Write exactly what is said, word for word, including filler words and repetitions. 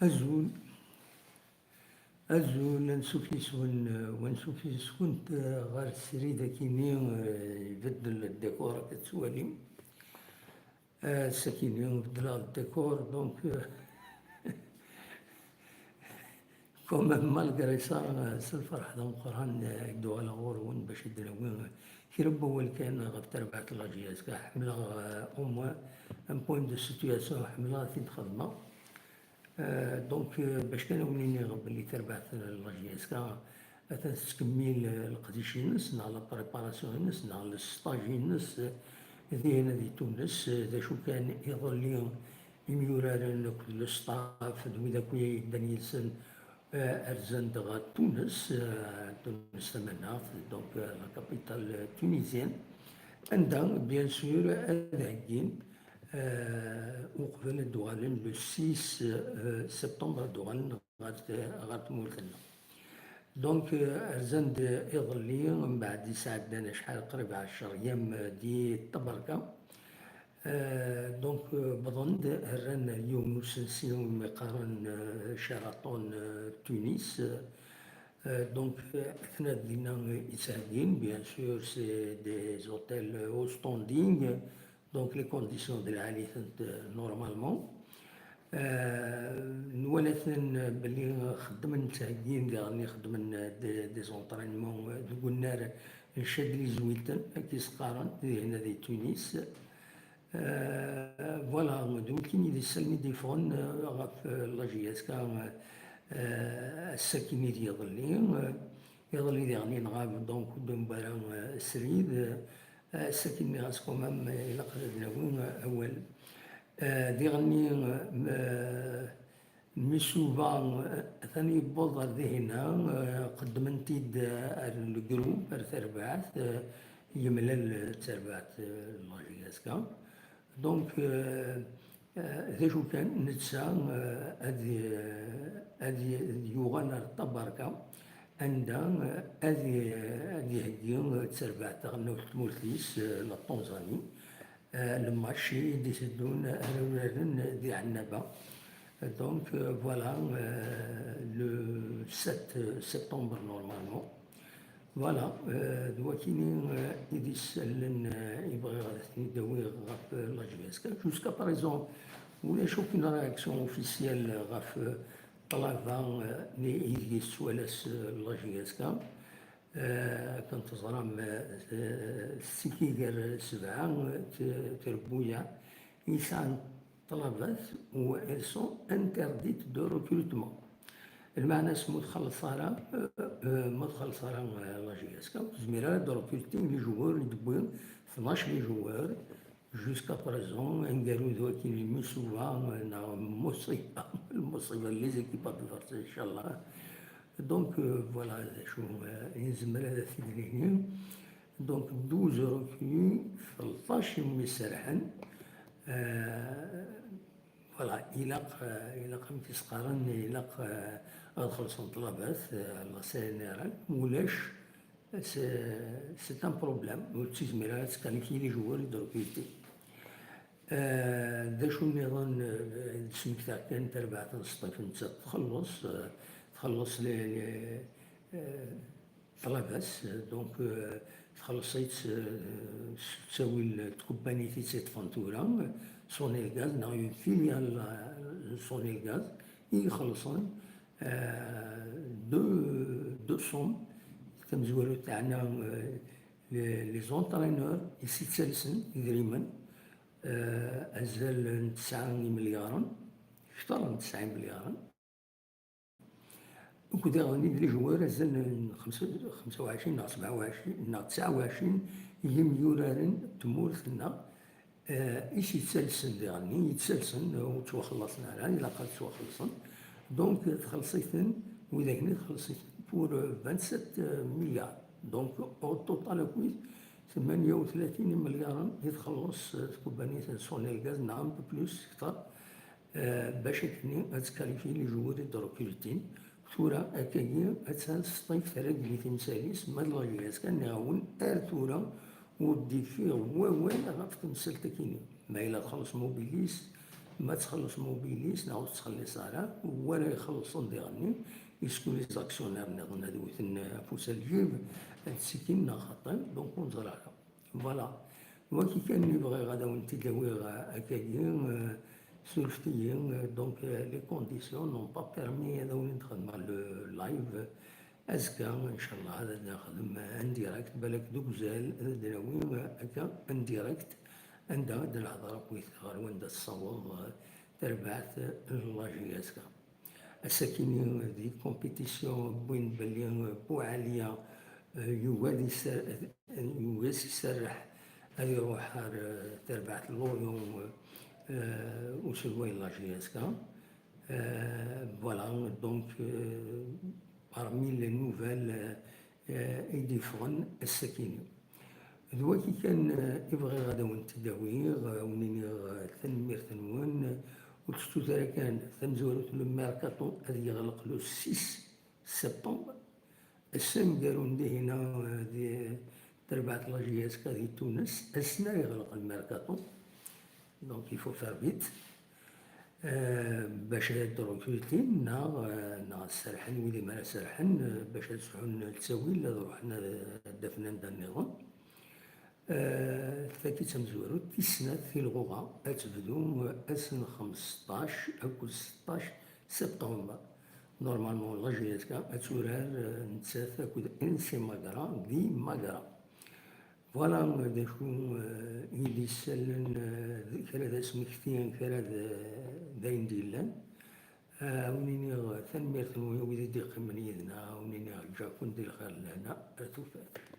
Azul. Azul, ansuf yes-wen, eh, wansuf yes-went, eh, ɣer srid akini, eh, ibeddel ddikor, akka tettwalim. Eh, sakini beddleɣ ddikor, donc, eh, quand même, malgré ça, eh, s lferḥ d ameqqran, eh, i d-uɣaleɣ ɣur-wen bac ad d-nawi, eh, kra n wawal kan ɣef terbaɛt n la J S K. Ḥemmleɣ, eh, au moins un point de situation, ḥemmleɣ ad t-id-xedmeɣ. Euh, donc, euh, bac kan ad wen-iniɣ belli tarbaɛt n la J S K atan tettkemmil, euh, leqdic-ines, neɣ la préparation-ines, neɣ le stage-ines, euh, dihin di Tunes, euh, d acu kan iḍelli imyuraren akked le staff d wid akk i yeddan yid-sen, euh, rzan-d ɣer Tunes, euh, Tunes tamaneɣt, donc, euh, la capitale tunisienne, anda, bien sûr, ad heggin, euh, uqbel ad d-uɣalen le six, euh, septembre, ad d-uɣalen ɣer, ɣer tmurt-nneɣ. Donc, euh, rzan-d iḍelli, mbeɛd i sɛeddan acḥal, qrib ɛecra yyam di Ṭṭabarka. Euh, donc, euh, wwḍen-d, rran yiwen usensi umi qqaren, euh, Sheraton, euh, Tunis. Euh, donc, euh, atnan dinna i ttheggin, bien sûr, c'est des hôtels au standing, donc les conditions d lɛali-tent, euh, normalement. Euh, nwala-ten belli xeddmen, ttheggin, diɣen xeddmen, euh, des, des entraînements, euh, deg unnar n Chadli Zouiten, akka i s-qqaren, dinna di Tunis. Euh, voilà, d wikini d isallen i d-yeffɣen, euh, ɣef, euh, la J S K, euh, euh, ass-akini d yiḍelli, euh, iḍelli diɣen i nɣab, donc, ur d-newwi ara, euh, srid, euh, ass-akini ɣas quand même, euh, ilaq ad d-nawi, euh, awal. Euh, diɣen, euh, m-, Mi suba, eh, atan yewweḍ ɣer dihin-a, eh, qeddmen-t-id, eh, ar le groupe, ar terbaɛt, eh, yemlal, eh, d terbaɛt, eh, n la J S K. Donc, eh, eh, d acu kan, netta, eh, ad, eh, ad y-, ad yuɣal ar Ṭabarka, anda, eh, ad y-, ad iheggi, eh, d terbaɛt taɣelnawt n tmurt-is, eh, la Tanzanie. Eh, le match i d-iteddun ara uraren di Ɛennaba. Donc, euh, voilà, euh, le sept septembre, normalement. Voilà, euh, d wakini, euh, i d isallen, euh, i bɣiɣ ad ten-id-awiɣ ɣef, euh, la J S K. Jusqu'à présent, ulac aucune réaction officielle ɣef, euh, ṭṭlaba, euh, ni ideg yettwalas, euh, la J S K. Eh, akken teẓram, eh, tettekki gar sebɛa, eh, t-, trebbuyaɛ i yesɛan ṭṭlabat, u elles sont interdites de recrutement. Lmeɛna-s, ma ur txelleṣ ara, eh, eh, ma ur txelleṣ ara, eh, la J S K, ur tezmir ara ad d-recruter les joueurs i d-tewwi, tnac les joueurs, jusqu'à présent, aneggaru d wakin, lmusiba, neɣ lmuṣiba, lmuṣiba, les équipes adverses, inchallah. Donc, euh, voilà, d acu, euh, i nezmer ad t-id-nini. Donc, douze recrues, tleṭṭac i wumi serḥen. Euh, voilà, ilaq, euh, ilaq, amek i s-qqaren, ilaq, euh, ad xellṣen ṭṭlabat, euh, la C N R L, ulac, c'est, c'est un problème. Ur ttizmir ara ad tqualifier les joueurs i d-recruter. Euh, d acu nniḍen, euh, d-smektaɣ kan, tarbaɛt n Sṭif nettat txelleṣ, euh, txelleṣ les, les, euh, ṭṭlaba-s, euh, donc, euh, txelleṣ-itt, euh, s ttawil n tkebbanit i tt-iṭṭfen tura, euh, Sonelgaz, neɣ une filiale, euh, n Sonelgaz, i ixellṣen, euh, deux, deux sommes, tamezwarut teɛna, euh, les, les entraîneurs i s-ittalsen idrimen, euh, azal n tesɛa imelyaren, kter n tesɛa imelyaren, akked diɣen les joueurs azal n xemsa, xemsa u ɛecrin neɣ sebɛa u ɛecrin neɣ tesɛa u ɛecrin yimyuraren n tmurt-nneɣ, eh, i s-yettalsen diɣen, i yettalsen, ur ttwaxellaṣen ara, ilaq ad ttwaxellṣen. Donc, txelleṣ-iten, widak-nni txelleṣ-iten pour, euh, vingt-sept milliards. Donc, au total akk-is, tmanya u tlatin imelyaren i txelleṣ, eh, tkebbanit n Sonelgaz, neɣ un peu plus, kter, eh, bac akken ad tqualifier les joueurs i d-recrutin. Tura, akkagi, attan Sṭif terra-d di timsal-is, ma d la J S K, nniɣ-awen, ar tura ur d-iffiɣ wawal ɣef temsalt-akini. Ma yella txelleṣ Mobilis, Ma txelleṣ Mobilis neɣ ur tettxelliṣ ara, wala ixellṣen diɣenni, est-ce que les actionnaires nniḍen ad wten afus ar lǧib, ad ttikin neɣ xaṭi, donc ur neẓri ara. Voilà. Wagi kan i bɣiɣ ad awen-t-id-awiɣ, euh, akkagi, euh, surfet-iyi, euh, donc, euh, les conditions n'ont pas permis ad awen-d-xedmeɣ le live. Azekka, inchallah, ad nexdem en direct, balak deg uzal, ad d-nawi, euh, akka en direct, anda ad nehder akkit ɣer wanda tessaweḍ, euh, terbaɛt, euh, n la J S K. Ass-akini di compétition wwin belli Buɛaliya, euh, yugi ad iser-, yugi ad s-iserreḥ ad iruḥ ar, euh, terbaɛt n Lorient, euh, uselway n la J S K. Euh, voilà, donc, euh, parmi les nouvelles, euh, euh, i d-yeffɣen ass-akini. D wagi kan, euh, i bɣiɣ ad awen-t-id-awiɣ, euh, ad awen-iniɣ, euh, tanemmirt-nwen. Ur tettut ara kan, tamezwarut, le mercato ad yeɣleq le six septembre. Ass ameggaru n Dihina, euh, di terbaɛt n la J S K di Tunes, ass-nni ara yeɣleq le mercato. Donc, il faut faire vite. Euh, bac ad rekrutin, neɣ, euh, neɣ ad serḥen, wid i mi ara serḥen, euh, bac ad sɛun ttawil, ad ruḥen ad, ad d-afen anda nniḍen. Euh, tagi d tamezwarut, tis snat, tilɣuɣa, ad tebdu, euh, ass n xmesṭac akked seṭṭac septembre. Normalement, la J S K ad turar, euh, nettat akked N C Magra di Magra. Voilà, d acu, euh, i d-isellen, euh, d kra d asmekti, kra d, d ayen d-yellan. Euh, ad awen-iniɣ tanemmirt-nwen, wid i d-iqqimen yid-neɣ, ad awen-iniɣ ǧǧaken di lxir d lehna, ar tufat.